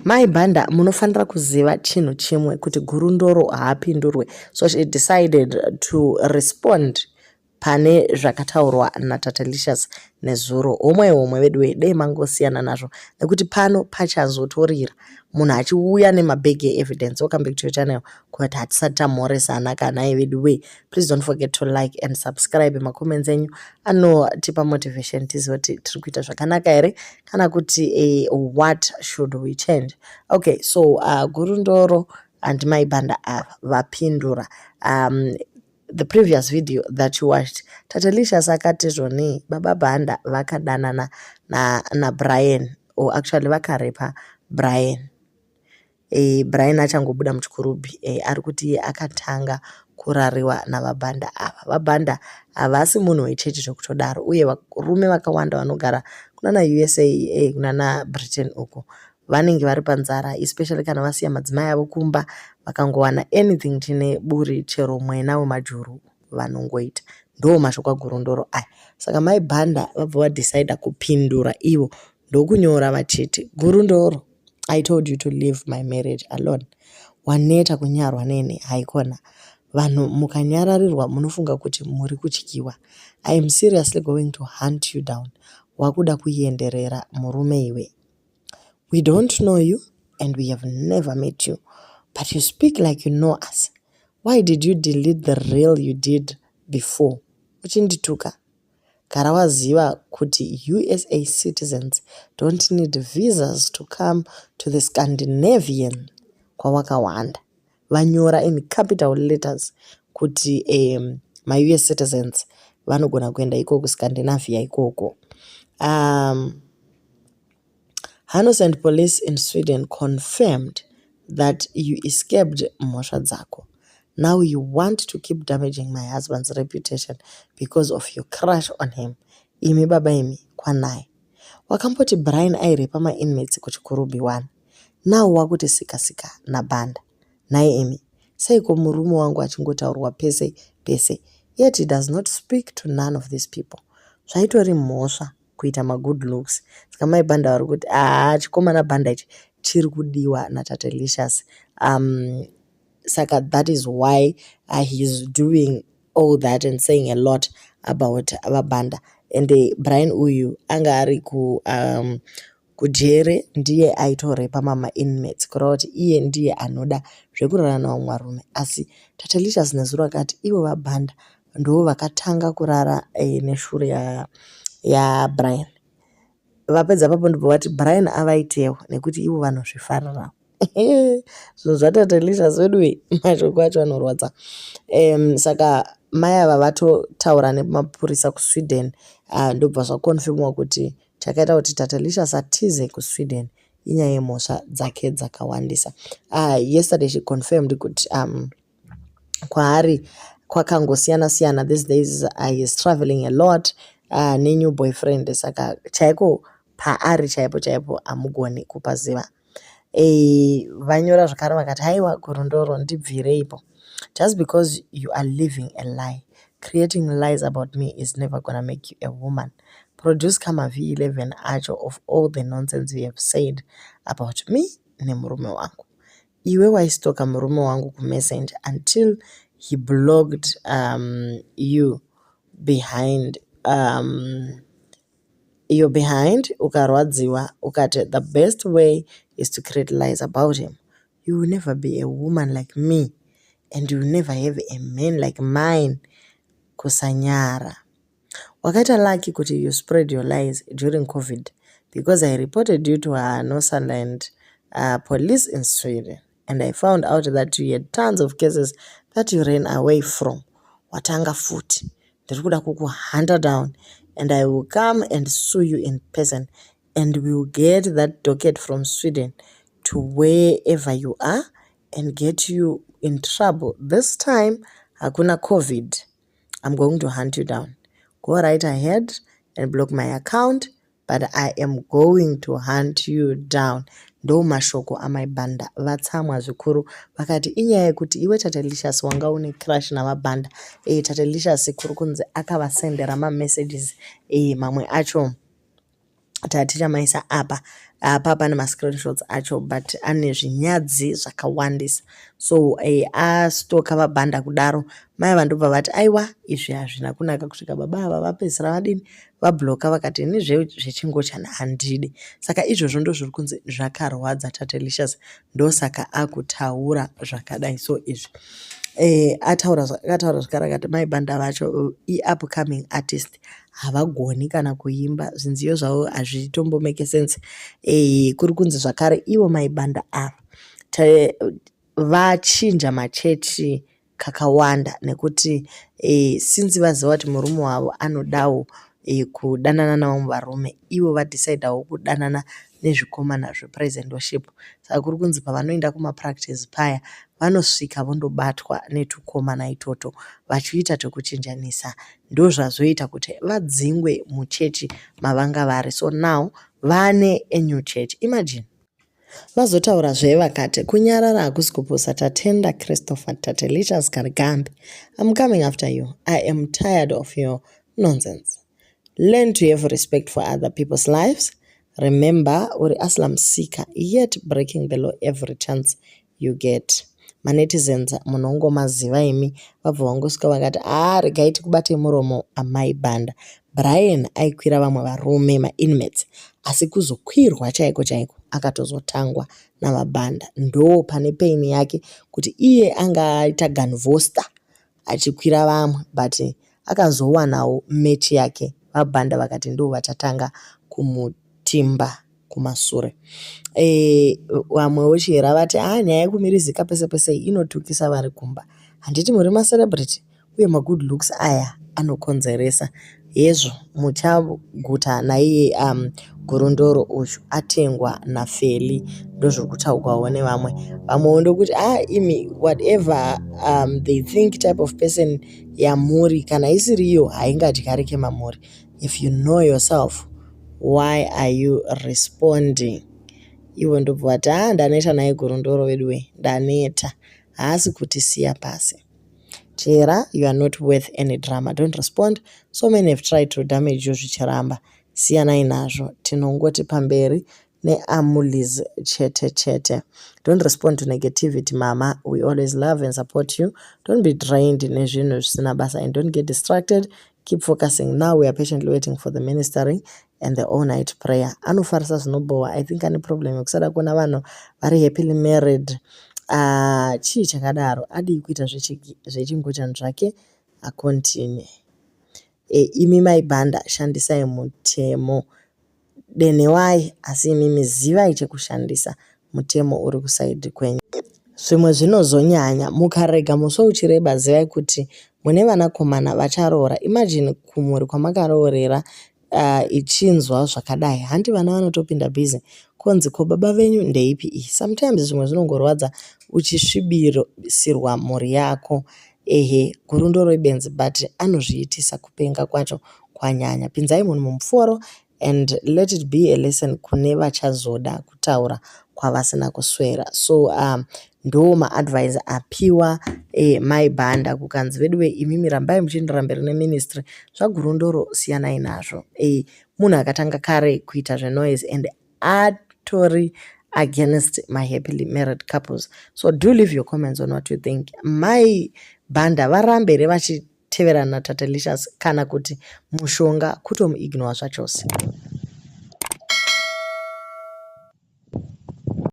Mai Banda, munofanira kuziva chinhu chimwe, kuti Gurundoro haapindurwe. So she decided to respond pane zvakataurwa naTatelicious nezuro. Homwe homwe vedu dei mangosiyana nazvo, nekuti pano pachazotorira munhu achiuya nemabhegi eevidence. Welcome back to your channel. Kuti hatisati tamhoresana kana vedu we, please don't forget to like and subscribe. Macomments enyu anotipa motivation, tizive kuti tiri kuita zvakanaka here kana kuti what should we change. Okay, so Gurundoro and Mai Banda ava vapindura. The previous video that you watched, Tatelicious akati zvoni Baba Banda vakadanana naBrian na or actually vakarepa Brian. Brian achangobuda muchikurubhi. Ari kuti iye akatanga kurariwa navaBhanda ava. VaBhanda havasi munhu wechechi zvekutodaro, uye varume vakawanda vanogara kunana USA, kunana Britain uko, vanenge vari panzara, especially kana vasiya madzimai avo kumba. Vakangowana anything chine buri, chero mwena wemajuru, vanongoita. Ndo mashoko aGurundoro aya. Saka Mai Bhanda vabva vadecida kupindura ivo, ndokunyora vachiti, "Gurundoro, I told you to leave my marriage alone. Waneta kunyarwa neni, haikona? Vanhu mukanyararirwa munofunga kuti muri kutyiwa. I am seriously going to hunt you down. Wakuda kuenderera murume iwe. We don't know you and we have never met you, but you speak like you know us. Why did you delete the reel you did before uchindituka? Gara waziva kuti USA citizens don't need visas to come to the Scandinavian kwawakawanda." Vanyora in capital letters kuti maUS citizens vanogona kuenda ikoko, Scandinavia ikoko. "Härnösand police in Sweden confirmed that you escaped mhosva dzako. Now you want to keep damaging my husband's reputation because of your crush on him. Imi baba imi, kwanai. Wakamboti Brian airepa mainmates kuChikurubi 1. Now wakuti sika sika naBhanda. Nhai imi, seiko murume wangu achingotaurwa pese pese, yet he does not speak to none of these people? Zvaitori mhosva kuita magood looks." Saka Mai Bhanda vari kuti haa, chikomana Bhanda ichi chiri kudiwa naTatelicious. Saka that is why he is doing all that and saying a lot about vaBhanda. And Brian uyu anga ari ku kujere, ndiye aitorepa mamainmates, kureva kuti iye ndiye anoda zvekurara navamwe varume. Asi Tatelicious nezuro akati ivo vaBhanda ndo vakatanga kurara neshure yaBrian. Vapedza papo ndobva vati Brian avaitewo nekuti ivo vanozvifarirawo. Zvinhu zvaTatelicious wedu, mashoko acho anorwadza. Saka mai ava vatotaura nemapurisa kuSweden, ndobva zvaconfirmiwa kuti chakaita kuti Tatelicious atize kuSweden inyaya yemhosva dzake dzakawandisa. Yesterday she confirmed kuti kwaari kwakangosiyana siyana. These days he is traveling a lot nenew boyfriend, saka chaiko paari chaipo chaipo hamugoni kupaziva. Vanyora zvakare vakati, "Haiwa Gurundoro, ndibvireipo. Just because you are living a lie, creating lies about me is never gonna make you a woman. Produce kama V11 acho of all the nonsense you have said about me nemurume wangu. Iwe waistalka murume wangu kumessenger until he blocked you behind you're behind. Ukarwadziwa ukati the best way is to create lies about him. You will never be a woman like me and you will never have a man like mine. Kusanyara. Wakaita lucky kuti you spread your lies during COVID, because I reported you to Härnösand police in Sweden and I found out that you had tons of cases that you ran away from. Watanga futi. Ndiri kuda kukuhunta down and I will come and sue you in person and we will get that docket from Sweden to wherever you are and get you in trouble. This time hakuna COVID. I'm going to hunt you down. Go right ahead and block my account, but I am going to hunt you down." Ndo mashoko amaibhanda. Vatsamwa zvikuru, vakati inyaya yekuti iwe Tatelicious wanga une crush navaBhanda. Tatelicious kuri kunzi akavasendera mamessages, mamwe acho tatichamaisa apa. Apa pane mascreenshots acho but ane zvinyadzi zvakawandisa. So astoka vaBhanda kudaro, mai ava ndobva vati aiwa izvi hazvina kunaka kusvika baba ava vapedzisira vadini vabloka vakati ini zvechingochani handidi. Saka izvozvo ndozviri kunzi zvakarwadza Tatelicious ndosaka akutaura zvakadai so izvi. Ataura akataura zvakare akati mai Bhanda vacho iupcoming artist havagoni kana kuimba zvinziyo zvavo hazvitombo make sense. Kuri kunzi zvakare ivo mai Bhanda ava vachinja machechi kakawanda nekuti since vaziva kuti murume wavo anodawo kudanana navamwe varume ivo vadecidawo kudanana nezvikomana zvepraise and worship. Saka kuri kunzi pavanoenda kumapractice paya vanosvika vondobatwa netukomana itoto vachiita twekuchinjanisa. Ndozvazoita kuti vadzingwe muchechi mavanga vari. So now vane a new church. Imagine. Vazotaurazve vakati kunyarara hakusi kupusa Tatenda Christopher Tatelicious Karigambi. I'm coming after you. I am tired of your nonsense. Learn to have respect for other people's lives. Remember, uri asylum seeker, yet breaking the law every chance you get. Manetizens munongomaziva imi vabva vangosvika vakati haa regai tikubate muromo amai Bhanda. Brian aikwira vamwe varume mainmates asi kuzokwirwa chaiko chaiko akatozotangwa navaBhanda. Ndo pane pain yake kuti iye anga aita gunvoster achikwira vamwe but akazowanawo match yake vaBhanda vakati ndo vachatanga kumutimba kumasure. Vamwewo chihera vati haa nyaya yekumirizika pese pese inotukisa vari kumba. Handiti muri macelebrity uye magood looks aya anokonzeresa. Hezvo muchaguta naiye Gurundoro uyu atengwa naFeli ndozviri kutaurwawo nevamwe. Vamwewo ndokuti ah imi whatever they think type of person yamuri kana isiriyo haingadyarike mamuri. If you know yourself why are you responding? Ivo ndobva vati ah ndaneta naye Gurundoro vedu we ndaneta haasi kutisiya pasi. Chera, you are not worth any drama. Don't respond. So many have tried to damage you zvichiramba. Siyanai nazvo. Tinongoti pamberi neamulis chete chete. Don't respond to negativity mama. We always love and support you. Don't be drained nezvinhu zvisina basa and don't get distracted. Keep focusing. Now we are patiently waiting for the ministering and the all night prayer. Anofarisa zvinobhowa. I think ane problem yekusada kuona vanhu vari happily married. Chii chakadaro adii kuita zvechingochani zvake acontinue. Imi mai Bhanda shandisai mutemo denhewai asi imimi zivai chekushandisa mutemo uri kuside kwenyu. Zvimwe zvinozonyanya mukarega muswe uchireba zivai kuti mune vanakomana vacharoora. Imagine kumhuri kwamakaroorera ichinzwa zvakadai handi vana vanotopinda busy konzi ko baba venyu ndeipi iyi. Sometimes zvimwe zvinongorwadza uchisvibisirwa mhuri yako. Ehe Gurundoro ibenzi but anozviitisa kupenga kwacho kwanyanya. Pinzai munhu mumuforo and let it be a lesson kune vachazoda kutaura kwavasina kuswera. So ndo maadvice apiwa mai Bhanda kukanzi veduwe imimi rambai muchienderera mberi neministry zvaGurundoro siyanai nazvo. Munhu akatanga kare kuita zvenoise and atori against my happily married couples. So do leave your comments on what you think. Mai Bhanda varambe here vachiteverana naTatelicious kana kuti mushonga kutomuignore zvachose.